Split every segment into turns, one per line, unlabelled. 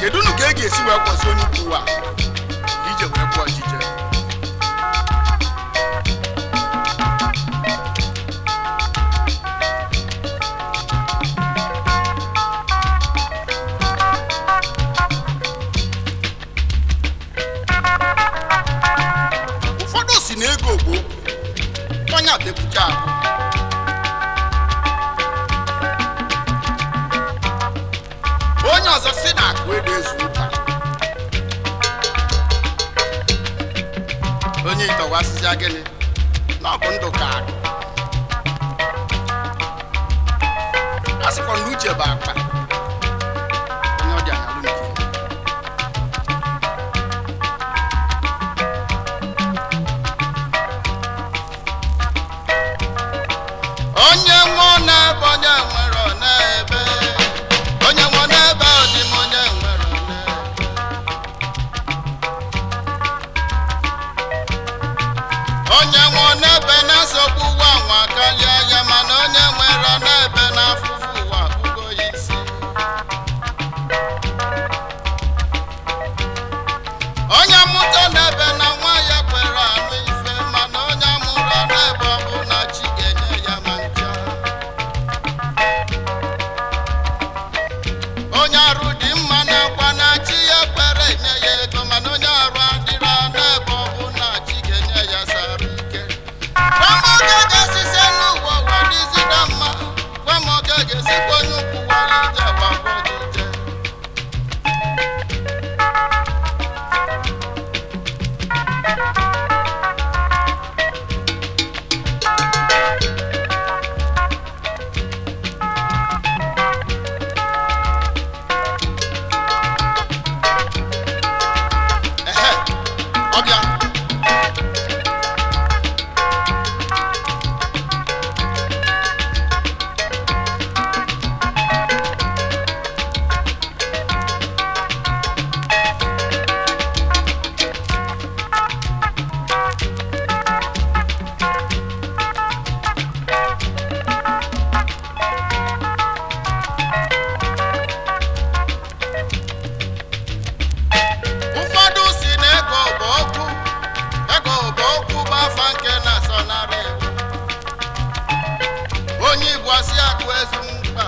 Kedu unu ka e ga-esi wee kwụsị onye ukwu ụwa ije wee kwụọ ojije? Ụfọdụ si na ego bụ okwu onye abekwucha abụ. Onye ọzọ si na akụ ego ezu ụka. Onye ịtọwa asịsịa gịnị na ọ bụ ndụ ka akụ. A sịkwa na uche bụ akpa onye ọ dị anyalụ nke ya. Onye nwụọ n'ebe onye nwere ọ n'ebe, onye nwụọ n'ebe ọ dị m onye nwere ọ n'ebe. Onye nwụọ n'ebe na-asọgbu ụwa nwa karịa ya, mana onye nwere n'ebe na-afụfụ ụwa akpụgo ya isi. Onye mụta n'ebe na nwa ya kwere anụ ife, mana onye amụrụ n'ebe ọ bụ na chi ga-enye ya ma ncha. Onye arụ dị mma na-akwa na chi ya kwere enye ya ego, mana onye arụ adịrọ n'ebe ọ bụ na chi ga-enye ya sara ike. Gwa m oge ga-esise n'ụwa ụwa dịzida mma, gwa m oge ga-esikwa onye ukwu wara ije gbakwa ojije. Ehe, ọbịa. Ụfọdụ si na ego bụ okwu, ego bụ okwu bụ afa nke na-asọnarị iwu. Onye Igbo asị akụ ezu mkpa,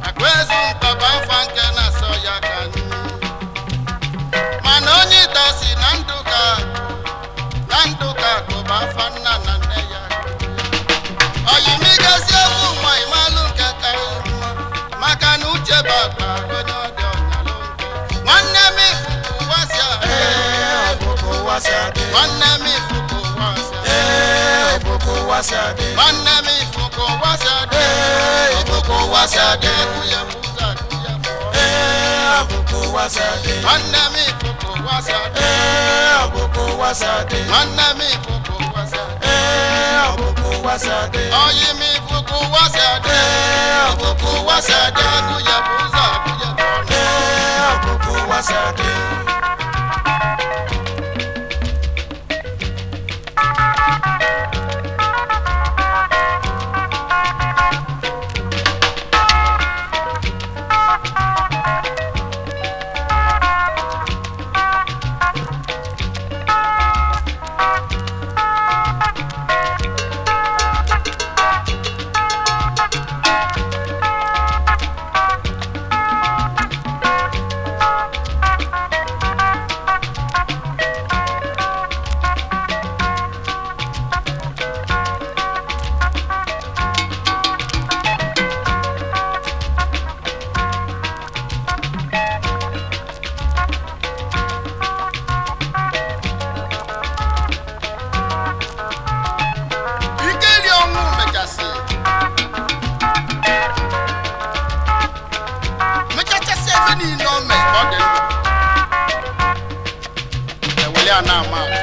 akụ ezu mkpa bụ afa nke na-asọ ya ka nri. Mana onye ita si na ndụ ka akụ, na ndụ ka akụ bụ afa nna na nne ya. Oyimigasi egwu nwa ịmalụ nke ka mma, maka na uche bụ akpa onye ọ dị ọnyalụ nke. Nwanne m ifuku ụwa si adị.
Ee, ọ bụ ka ụwa si adị.
Nwanne m ifuku ụwa si adị.
Ee, ọ bụ ka ụwa si adị.
Nwanne m ifuku ụwa si adị.
Ee, ọ bụ ka ụwa si adị.
Akụ ya bụ ụzọ akụ ya bụ ọnụ.
Ee, ọ bụ ka ụwa si adị.
Nwanne m ifuku ụwa si adị.
Ee, ọ bụ ka ụwa si adị.
Nwanne m ifuku ụwa si adị.
Ee, ọ bụ ka ụwa si adị.
Oyi m ifuku ụwa si adị.
Ee, ọ bụ ka ụwa si adị.
Akụ ya bụ ụzọ akụ ya bụ ọnụ.
Ee, ọ bụ ka ụwa si adị.
Ikeli ọnwụ mechasị mechachasị ebe niile o mee ka ọ dị ndụ ewele ya na-ama atụ.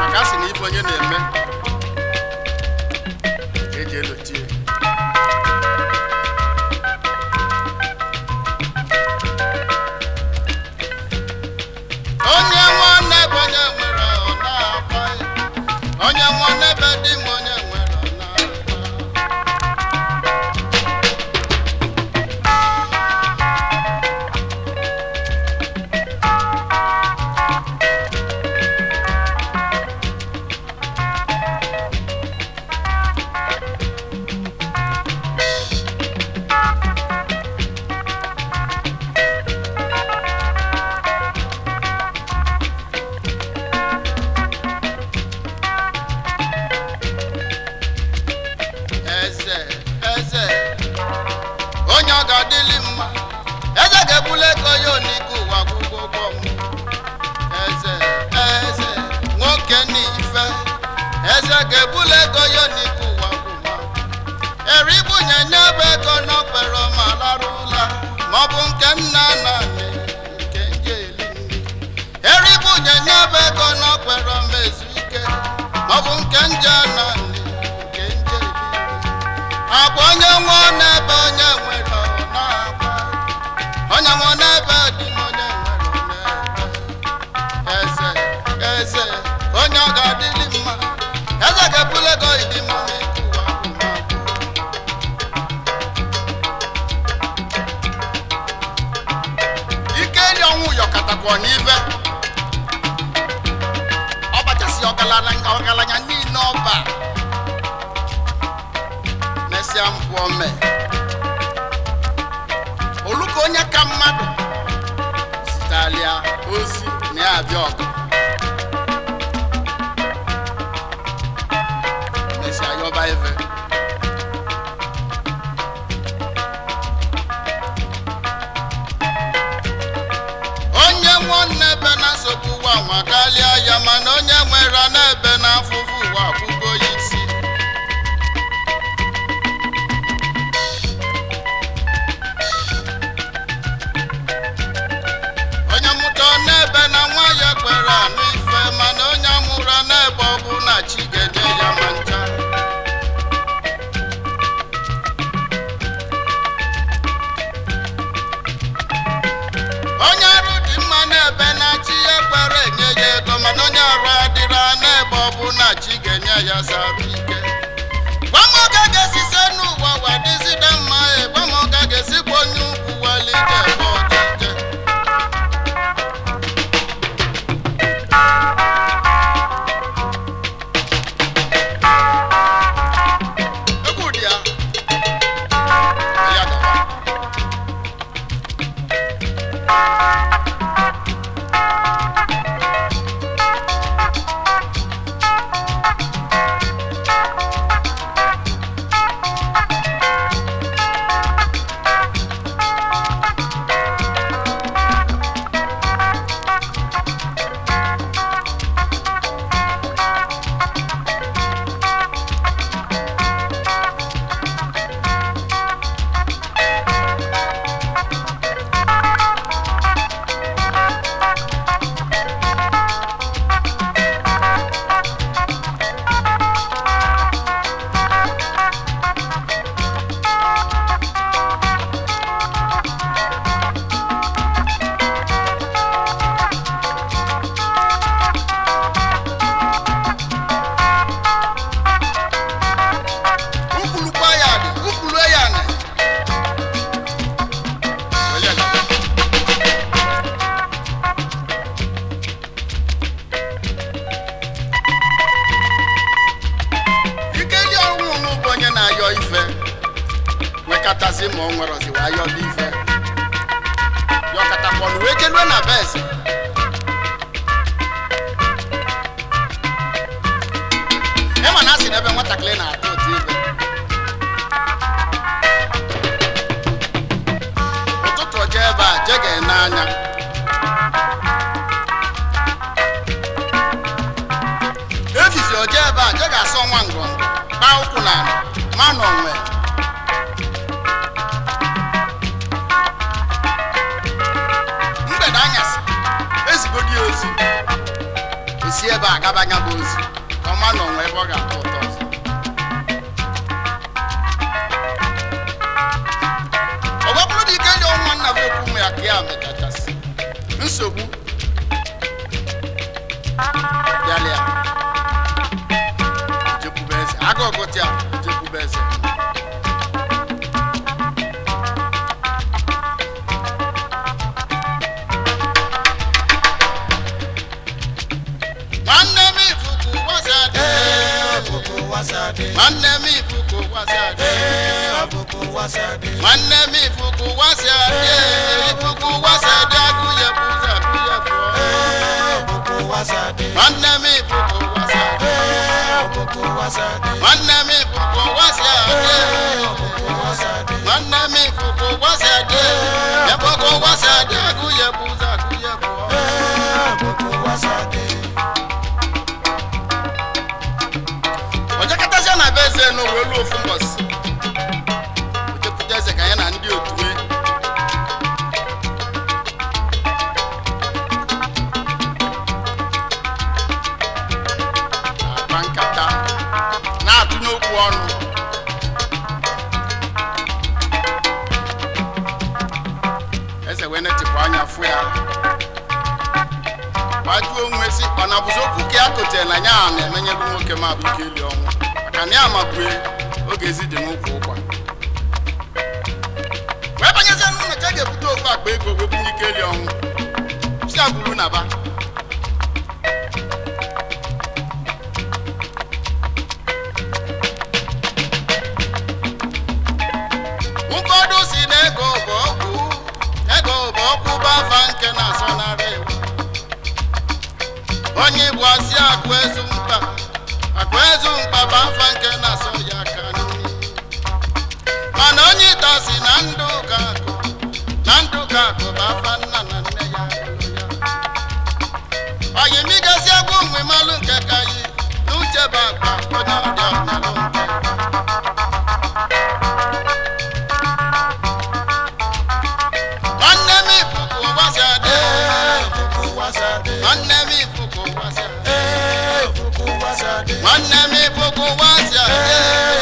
Maka a sị na ife onye na-eme ka eji elotie. Onye nwanne bụ onye nwere ọ na-akwa ya. Onye nwanne be di m onye nwere ọ na-akwa. Onye ọ ga-adịlị mma, eze ga-ebuli ego ya onike ụwa gwụgwọ ụgwọ m. Eze, eze, nwoke n'ife, eze ga-ebuli ego ya onike ụwa gwụma. Eribunye nye bụ ego n'okpere ma lara ụla, maọbụ nke nna na nne nke nje eli nri. Eribunye nye bụ ego n'okpere ma ezu ike, maọbụ nke nje na nne nke nje eli nri. Agwa onye nwụọ n'ebe onye nwere ọ na-agba, onye nwụọ n'ebe dị m onye nwere ọ na-ebe. Eze, eze, onye ọ ga-adịlị mma, eze ga-ebuli ego ịdị mma n'ịkụ ụwa gwụma agwụ. Ike eri ọnwụ yọkatakwa n'ive ọ bachasị ọgaranya niile ọba mesịa mpụ mee oluka onye ka mmadụ zitalịa ozi na ya abịa ọgụ mesịa yọba ive. Onye nwụọ n'ebe na nsogbu ụwa nwa karịa ya, mana onye nwere n'ebe na afụfụ ụwa akwụgo ya isi. Onye mụta n'ebe na nwa ya kwere anụ ife, mana onye amụrụ n'ebe ọ bụ na chi ga-enye ya ma ncha. Onye arụ dị mma n'ebe na chi ya kwere enye ya ego, mana onye arụ adịrọ n'ebe ọ bụ na chi ga-enye ya sara ike. Gwamoga ga-esise n'ụwa wa dịzide mma, e gwamoga ga-esikwa onye ugwu walite ebe ọjije. Egwu dị ya, ya gawa. Ukwulukwa ya dị, ukwulu ya nị. Were ya gawa. Ike dị ọnwụ n'ụbụ onye na-ayọ ife wekatazi ma ọ nwerọzi wee ayọba ife yọkatakpọnụ wee jelue na be eze. Ịma na asị n'ebe nwatakịrị na-atụ ụtụ ife ụtụtụ jee ebe a jee ga-ene anya efifi oje ebe a jee ga-asọ nwa ngọngọ kpaa ụkwụ na ala ma na onwe mgbede anyasị ezigodi ozi osi ebe a gaba anya bụ ozi ka ọma na onwe ebe ọ ga-atọ ụtọ ọzọ. Ọ bụrụ na ike dị ọnwa nna bụ okwu ụmụ ya ka ya mechachasị nsogbu bịala ya jekwube eze agụụ gụtịa jekwube eze. Nwanne m ifuku wasa dị.
Ee, ọbụkụ wasa dị.
Nwanne m ifuku wasa dị.
Ee, ọbụkụ wasa dị.
Nwanne m ifuku wasa dị, ifuku wasa dị, agụye bụ ụzọ agụye pụọ.
Ee, ọbụkụ wasa dị.
Nwanne m ifuku wasa dị.
Ee, ọbụkụ wasa dị.
Nwanne m ifuku wasa dị.
Ee, ọbụkụ wasa dị.
Nwanne Nwanne m ifuku ụwa si adị, ebe ụwa si adị, agụ ya bụ ụzọ agụ ya bụ ọnụ.
Ee, ọ bụkwa ụwa si adị.
Ojekọtasịa na be eze n'ụwa elu ofu mbọsị, ojekwute eze ka ya na ndị otu e na-akpa nkata na-atụ n'okwu ọnụ. Eze wee netịpụ anya fụ ya, gbajuo onwe si ọ na-abụzi okwu ka ya kotere na ya na-emenyelu nwoke ma bụ ike ili ọnwụ, maka na ya mabue oge ezi dị n'ụkwụ ụkwa wee banyezie n'ụlọ ka a ga-ebute ofu akpa ego wee bunye ike eli ọnwụ si agburu na ba. Ụfọdụ si na ego bụ okwu, ego bụ okwu bụ afa nke na-asọnarị iwu. Onye Igbo asị akụ ezu mkpa, akụ ezu mkpa bụ afa nke na-asọ ya aka nri. Mana onye ịta si na ndụ ka akụ, na ndụ ka akụ bụ afa nna na nne ya gụrụ ya. Oyimigasị egwu mmalụ nke ka yi n'uche bụ akpa onye ọdị ọnalụ nke. Nwanne m ifuku ụwa si adị.
Ee, ọ bụkwa ụwa si adị.
Nwanne m ifuku ụwa si adị.
Ee, ọ bụkwa ụwa si adị.
Nwanne m ifuku ụwa si adị.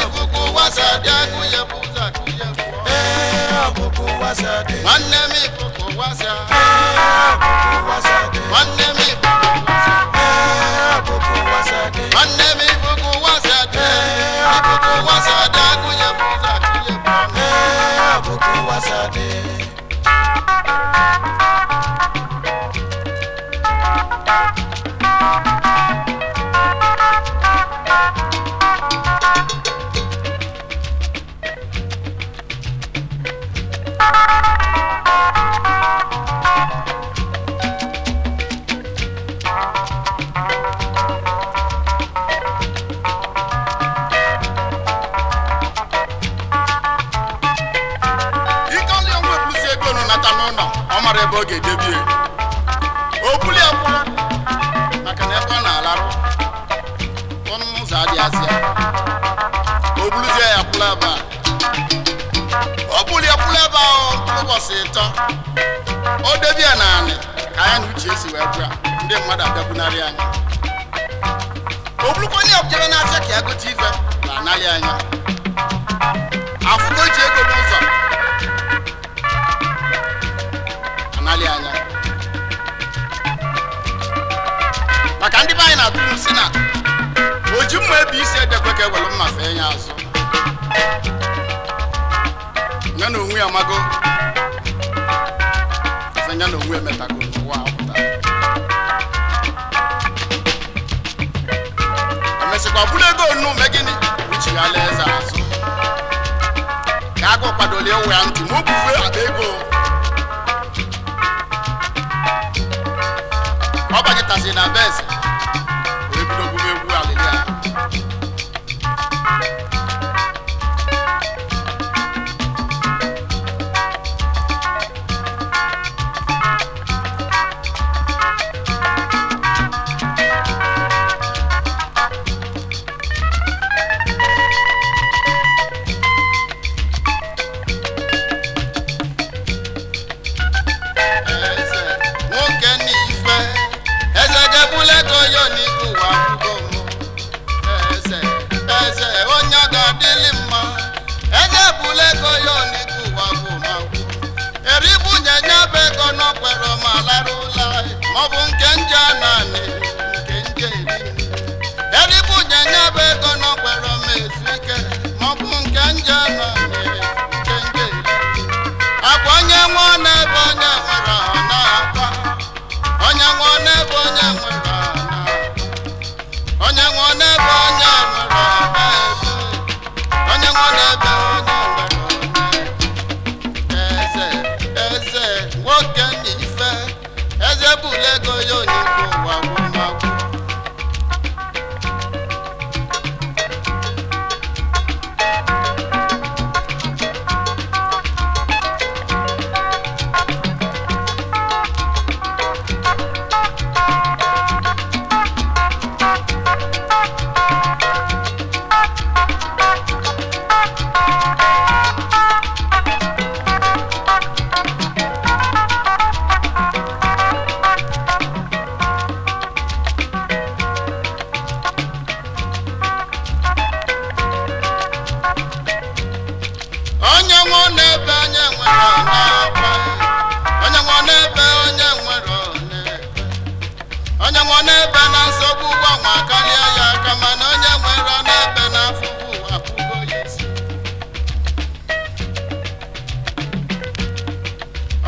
Ifuku ụwa si adị, agụ ya bụ ụzọ agụ ya bụ ọnụ.
Ee, ọ bụkwa ụwa si adị.
Nwanne m ifuku ụwa si adị.
Ee, ọ bụkwa ụwa si adị.
Nwanne m ifuku ụwa si adị.
Ee, ọ bụkwa ụwa si adị.
Nwanne m ifuku ụwa si adị. Ifuku ụwa si adị, agụ ya bụ ụzọ agụ ya bụ ọnụ.
Ee, ọ bụkwa ụwa si adị.
Ike ọlị ọnwụ ebuluzi ego nụ nata n'ụlọ, ọ mara ebe ọ ga-edebie o buli ya kwụrụ, maka na ebe ọ na-alarụ ọnụ ụzọ adịghị azị ya. O buluzie ya kwụrụ ebe a, o buli ya kwụrụ ebe ahụ mkpụrụ ụbọchị ịtọ, o debie naanị ka ya na uche esi wee bịa, ndị mmadụ abịagbunarị anya. O bulukwa onye ọbụjebe n'afịa ka ya gote ife na analị anya afụgo ji ego n'ụzọ analị anya, maka ndị be anyị na-atụ ilu si na oji mma ebe isi edekwe ka ewelu mma fee ya azụ. Ya na onwe ya mago ife ya na onwe emetago n'ụwa a pụtara. Emesịkwa bụrụ ego onu me gịnị ruchighala eze azụ ka agụ kwadolie ịwụ ya ntị ma o bufee akpa ego. Ọ banyetaziri na be eze wee bido gwuwe egwu alịlị a. Eze nwoke n'ife eze ga-ebule ego ya n'ikwu ụwa akwụgo m. Eze eze onye ọ ga-adịlị mma, eze ebule ego ya n'ikwu ụwa gwụ ma gwụ eribunye nya bụ ego n'ọkwere ma lara ụla, maọbụ nke nje naanị nke nje eri. Eribunye nya bụ ego n'ọkwere ma ezu ike, maọbụ nke nje naanị nke nje eri. Akwa onye nwụọ n'ebe onye nwere ọ na-akwa, onye nwụọ n'ebe onye nwere ọ na-akwa, onye nwụọ n'ebe onye nwere ọ na-ebe, onye nwụọ n'ebe onye nwere ọ na-ebe. Eze eze nwoke na ife eze bụla ego ya onye ikwu ụwa gwụmagwụ. nwere na-akwa. Onye nwe n'ebe, onye nwere n'ebe, onye nwe n'ebe na nsogbu ụwa nwa karịa ya aka, mana onye nwere n'ebe na afụfụ ụwa akwụgo ya isi.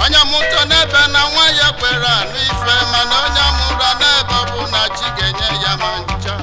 Onye mụta n'ebe na nwa ya kwere anụ ife, mana onye mụrụ n'ebe ọ bụ na chi ga-enye ya ma ncha.